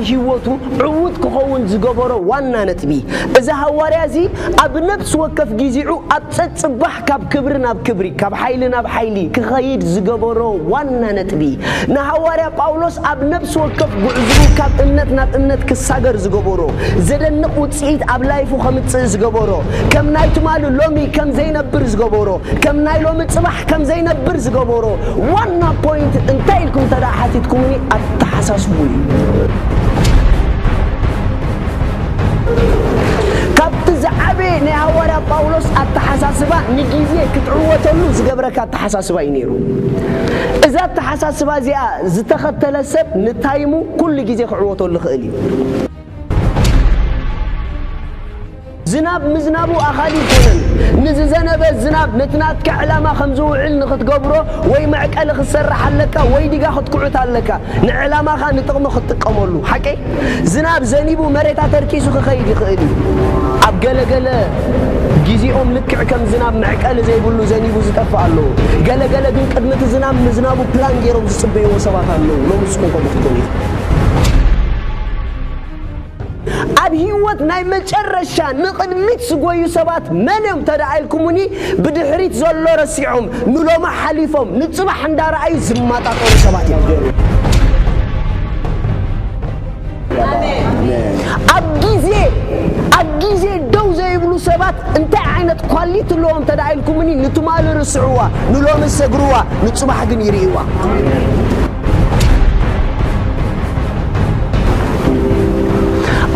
ህይወቱ ዕዉት ክኸውን ዝገበሮ ዋና ነጥቢ። እዚ ሃዋርያ እዚ ኣብ ነፍሲ ወከፍ ግዜኡ ኣብ ጸጽባሕ ካብ ክብሪ ናብ ክብሪ፣ ካብ ሓይሊ ናብ ሓይሊ ክኸይድ ዝገበሮ ዋና ነጥቢ። ንሃዋርያ ጳውሎስ ኣብ ነፍሲ ወከፍ ጉዕዝኡ ካብ እምነት ናብ እምነት ክሳገር ዝገበሮ፣ ዘደንቕ ውጽኢት ኣብ ላይፉ ከምጽእ ዝገበሮ፣ ከም ናይ ትማሊ ሎሚ ከም ዘይነብር ዝገበሮ፣ ከም ናይ ሎሚ ጽባሕ ከም ዘይነብር ዝገበሮ ዋና ፖይንት እንታይ ኢልኩም እንተ ደኣ ሓቲትኩምኒ፣ ኣተሓሳስቡ እዩ። ካብቲ ዝዓበየ ናይ ሃዋርያ ጳውሎስ ኣተሓሳስባ፣ ንግዜ ክትዕወተሉ ዝገብረካ ኣተሓሳስባ እዩ ነይሩ። እዛ ኣተሓሳስባ እዚኣ ዝተኸተለ ሰብ ንታይሙ ኩሉ ግዜ ክዕወተሉ ይኽእል እዩ። ዝናብ ምዝናቡ ኣኻሊ ኣይኮነን። ንዝዘነበ ዝናብ ነቲ ናትካ ዕላማ ከም ዝውዕል ንኽትገብሮ ወይ መዕቀሊ ክትሰርሕ ኣለካ ወይ ዲጋ ክትኩዕት ኣለካ፣ ንዕላማኻ ንጥቕሚ ክትጥቀመሉ። ሓቀይ? ዝናብ ዘኒቡ መሬት ኣተርኪሱ ክኸይድ ይኽእል እዩ። ኣብ ገለገለ ግዜኦም ልክዕ ከም ዝናብ መዕቀሊ ዘይብሉ ዘኒቡ ዝጠፍእ ኣለዉ። ገለገለ ግን ቅድሚ እቲ ዝናብ ምዝናቡ ፕላን ገይሮም ዝጽበይዎ ሰባት ኣለዉ። ሎሚ ንስኹም ከምኡ ክትኮኑ ኢኹም። ኣብ ህይወት ናይ መጨረሻ ንቕድሚት ዝጎዩ ሰባት መን እዮም እንተ ደኣ ኢልኩምኒ፣ ብድሕሪት ዘሎ ረሲዖም፣ ንሎሚ ሓሊፎም፣ ንጽባሕ እንዳረኣዩ ዝመጣጠሩ ሰባት እዮም። ኣብ ግዜ፣ ኣብ ግዜ ደው ዘይብሉ ሰባት እንታይ ዓይነት ኳሊቲ ኣለዎም እንተ ደኣ ኢልኩምኒ፣ ንትማሊ ርስዕዋ፣ ንሎሚ ሰግርዋ፣ ንጽባሕ ግን ይርእይዋ።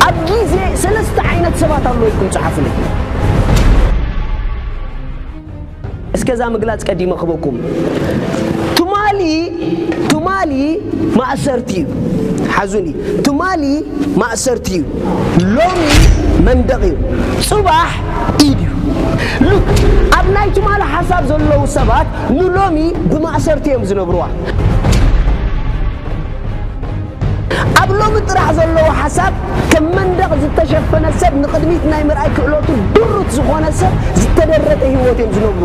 ኣብ ግዜ ሰለስተ ዓይነት ሰባት ኣለዉ ኢልኩም ጸሓፉለይ። እስከ እዛ ምግላጽ ቀዲመ ክበኩም። ትማሊ፣ ትማሊ ማእሰርቲ እዩ። ሓዙኒ። ትማሊ ማእሰርቲ እዩ። ሎሚ መንደቕ እዩ። ጽባሕ ኢድ እዩ። ሉክ፣ ኣብ ናይ ትማሊ ሓሳብ ዘለዉ ሰባት ንሎሚ ብማእሰርቲ እዮም ዝነብርዋ። ኣብ ሎሚ ጥራሕ ዘለዎ ሓሳብ ከም መንደቕ ዝተሸፈነ ሰብ ንቕድሚት ናይ ምርኣይ ክእለቱ ድሩት ዝኾነ ሰብ ዝተደረተ ህይወት እዮም ዝነብሩ።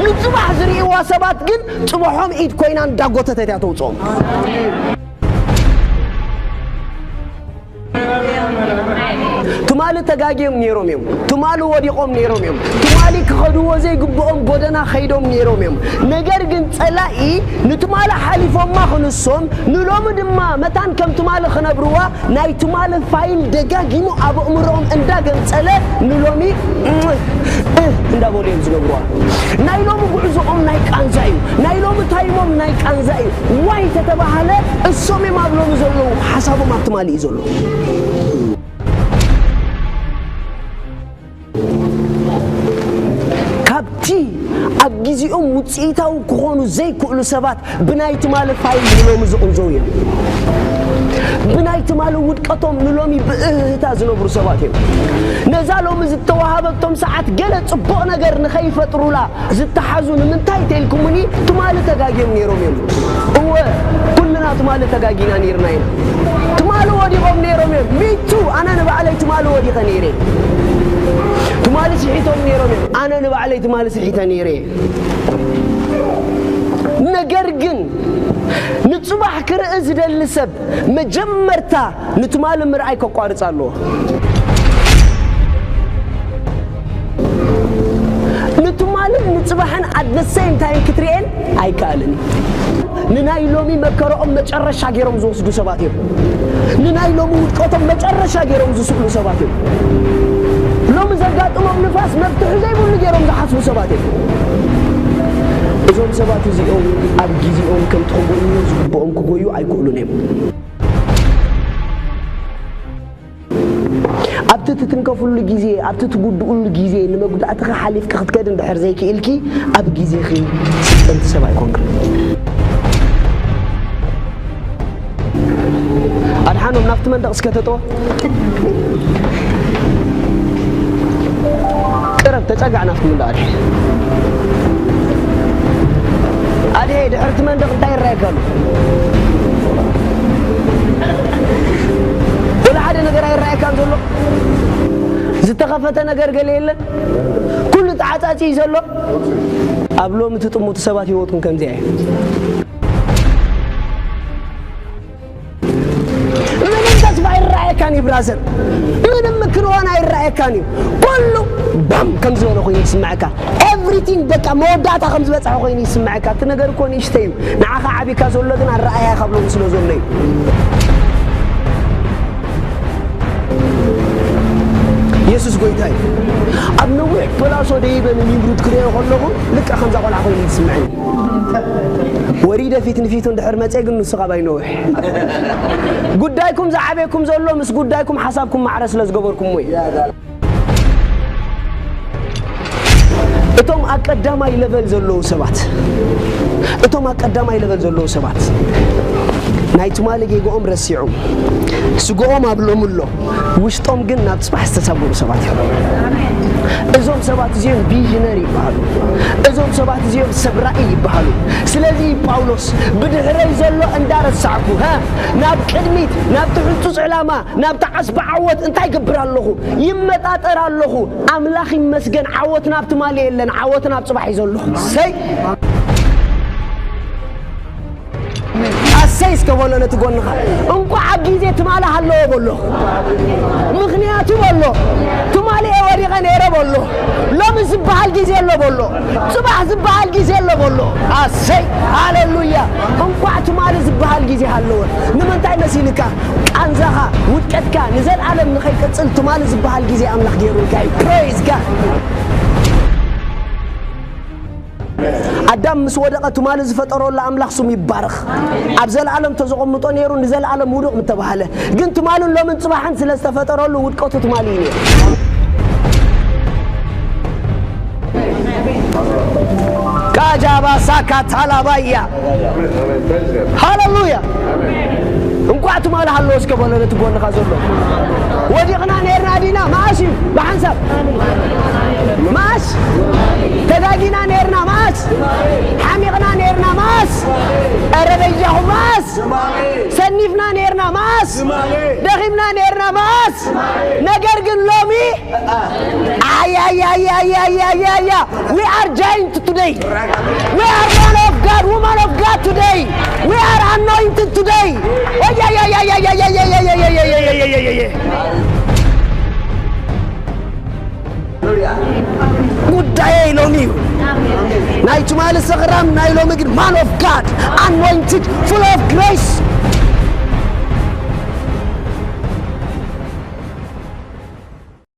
ንጽባሕ ዝርእይዋ ሰባት ግን ጽባሖም ኢድ ኮይና እንዳጎተተት እያ ተውጽኦም። ትማሊ ተጋግዮም ነይሮም እዮም። ትማሊ ወዲቖም ነይሮም እዮም። ትማሊ ክኸድዎ ዘይግብኦም ጎደና ኸይዶም ነይሮም እዮም። ነገር ግን ጸላኢ ንትማሊ ሓሊፎማ ክንሶም፣ ንሎሚ ድማ መታን ከም ትማሊ ክነብርዋ፣ ናይ ትማሊ ፋይል ደጋጊሙ ኣብ ኣእምሮኦም እንዳገንጸለ ንሎሚ እንዳበሉ እዮም ዝነብርዋ። ናይ ሎሚ ጉዕዞኦም ናይ ቃንዛ እዩ። ናይ ሎሚ ታይሞም ናይ ቃንዛ እዩ። ዋይ ተተባሃለ፣ እሶም እዮም ኣብ ሎሚ ዘለዉ፣ ሓሳቦም ኣብ ትማሊ እዩ ዘሎ። ካብቲ ኣብ ግዜኦም ውጽኢታዊ ክኾኑ ዘይክእሉ ሰባት ብናይ ትማሊ ፋይል ንሎሚ ዝቕንዘው እዮም። ብናይ ትማሊ ውድቀቶም ንሎሚ ብእህህታ ዝነብሩ ሰባት እዮም። ነዛ ሎሚ ዝተዋሃበቶም ሰዓት ገለ ጽቡቕ ነገር ንኸይፈጥሩላ ዝተሓዙ ንምንታይ ተልኩምኒ? ትማሊ ተጋግዮም ነይሮም እዮም። እወ፣ ኩልና ትማሊ ተጋጊና ነይርና ኢና። ትማሊ ወዲቖም ነይሮም እዮም። ሚቱ፣ ኣነ ንባዕለይ ትማሊ ወዲቐ ነይረ። ትማሊ ስሒቶም ነይሮም እዮም። ኣነ ንባዕለይ ትማሊ ስሒተ ነይረ። ነገር ግን ንጽባሕ ክርኢ ዝደሊ ሰብ መጀመርታ ንትማሊ ምርኣይ ከቋርጽ ኣለዎ። ንትማልን ንጽባሕን at the same time ክትርእየን ኣይከኣልን እዩ። ንናይ ሎሚ መከረኦም መጨረሻ ገይሮም ዝወስዱ ሰባት እዮም። ንናይ ሎሚ ውድቀቶም መጨረሻ ገይሮም ዝስእሉ ሰባት እዮም። ሎሚ ዘጋጥሞም ንፋስ መፍትሒ ዘይብሉ ገይሮም ዝሓስቡ ሰባት እዮም። እዞም ሰባት እዚኦም ኣብ ግዜኦም ከምቲ ክጎዩ ዝግብኦም ክጎዩ ኣይክእሉን እዮም። ኣብቲ ትትንከፍሉ ግዜ፣ ኣብቲ ትጉድእሉ ግዜ ንመጉዳእትኺ ሓሊፍኪ ክትከዲ እንድሕር ዘይክኢልኪ፣ ኣብ ግዜኺ ስልጥንቲ ሰብ ኣይኮንክን። ኣድሓኖም ናብቲ መንደቕ እስከ ተጠወ። ቅረብ፣ ተጸጋዕ ናብቲ መንደቕ ኣድሒ። ኣድሒ፣ ድሕርቲ መንደቕ እንታይ ይረኣየካ ኣሎ? ወላ ሓደ ነገር ኣይረኣየካን ዘሎ? ዝተኸፈተ ነገር ገለ የለን? ኩሉ ተዓጻጺ እዩ ዘሎ? ኣብ ሎሚ ትጥምቱ ሰባት ህይወትኩም ከምዚኣ እዩ። ብራዘር፣ ምንም ምክንዋን ኣይረኣየካን እዩ። ኩሉ ባም ከም ዝበለ ኮይኑ ይስምዐካ። ኤቭሪቲንግ በቃ መወዳእታ ከም ዝበፅሐ ኮይኑ ይስምዐካ። እቲ ነገር እኮ ንእሽተይ እዩ። ንዓኻ ዓቢካ ዘሎ ግን ኣረኣያ ካብሎም ስለ ዘሎ እዩ። የሱስ ጎይታ እዩ። ኣብ ነዊሕ ፕላሶ ደይበ ንኒምሩድ ክሪኦ ከለኹ ልክዕ ከምዛ ቆልዓ ኮይኑ ይስምዐኒ። ወሪደ ፊት ንፊቱ እንድሕር መፀ ግን ንሱ ካብ ኣይነውሕ። ጉዳይኩም ዝዓበየኩም ዘሎ ምስ ጉዳይኩም ሓሳብኩም ማዕረ ስለ ዝገበርኩምዎ እዩ። እቶም ኣብ ቀዳማይ ለቨል ዘለዉ ሰባት፣ እቶም ኣብ ቀዳማይ ለቨል ዘለዉ ሰባት ናይ ትማሊ ጌግኦም ረሲዖም፣ ስግኦም ኣብ ሎሚ ኣሎ፣ ውሽጦም ግን ናብ ጽባሕ ዝተሳጎሩ ሰባት እዮም። እዞም ሰባት እዚኦም ቪዥነሪ ይበሃሉ። እዞም ሰባት እዚኦም ሰብ ራእይ ይበሃሉ። ስለዚ ጳውሎስ ብድሕረይ ዘሎ እንዳረሳዕኩ፣ ሀ፣ ናብ ቅድሚት፣ ናብቲ ህጹጽ ዕላማ፣ ናብቲ ዓስቢ ዓወት እንታይ ይገብር ኣለኹ? ይመጣጠር ኣለኹ። ኣምላኽ ይመስገን፣ ዓወት ናብ ትማሊ የለን፣ ዓወት ናብ ጽባሕ እዩ ዘሎ። ሰይ! ኣሰይ እስከ በሎ ነቲ ጎንኻ። እንቋዕ ኣብ ግዜ ትማሊ ሃለወ በሎ። ምኽንያቱ በሎ፣ ትማሊ እየ ወዲቐ ነይረ በሎ። ሎሚ ዝበሃል ግዜ ኣሎ በሎ። ጽባሕ ዝበሃል ግዜ ኣሎ በሎ። ኣሰይ! ሃሌሉያ! እንቋዕ ትማሊ ዝበሃል ግዜ ሃለወ። ንምንታይ መሲልካ? ቃንዛኻ፣ ውድቀትካ ንዘለኣለም ንኸይቀጽል ትማሊ ዝበሃል ግዜ ኣምላኽ ገይሩልካ እዩ። ፕሬዝ ጋድ! ኣዳም ምስ ወደቐ ትማሊ ዝፈጠረሉ ኣምላኽ ስሙ ይባረኽ። ኣብ ዘለኣለም ተዘቐምጦ ነይሩ፣ ንዘለኣለም ውዱቕ ምተባህለ። ግን ትማልን ሎምን ጽባሕን ስለ ዝተፈጠረሉ ውድቀቱ ትማሊ እዩ ነይሩ። ካጃባሳ ካታላባያ። ሃሌሉያ። እንቋዕ ትማሊ ሃለወ እስከ በሎ ነቲ ጎንኻ ዘሎ። ወዲቕና ነይርና ዲና? መኣስ እዩ ብሓንሳብ? መኣስ? ተጋጊና ነይርና? መኣስ? ሓሚቕና ነይርና? መኣስ? ኧረ በጃኹም መኣስ? ሰኒፍና ነይርና? መኣስ? ደኺምና ነይርና? መኣስ? ነገር ግን ሎሚ ኣያያያያያያያ። We are giant today. We are man of God, woman of God today. We are anointed today. ጉዳየይ ሎሚ እዩ። ናይ ትማሊ ሰኽራም፣ ናይ ሎሚ ግን man of God, anointed, full of grace.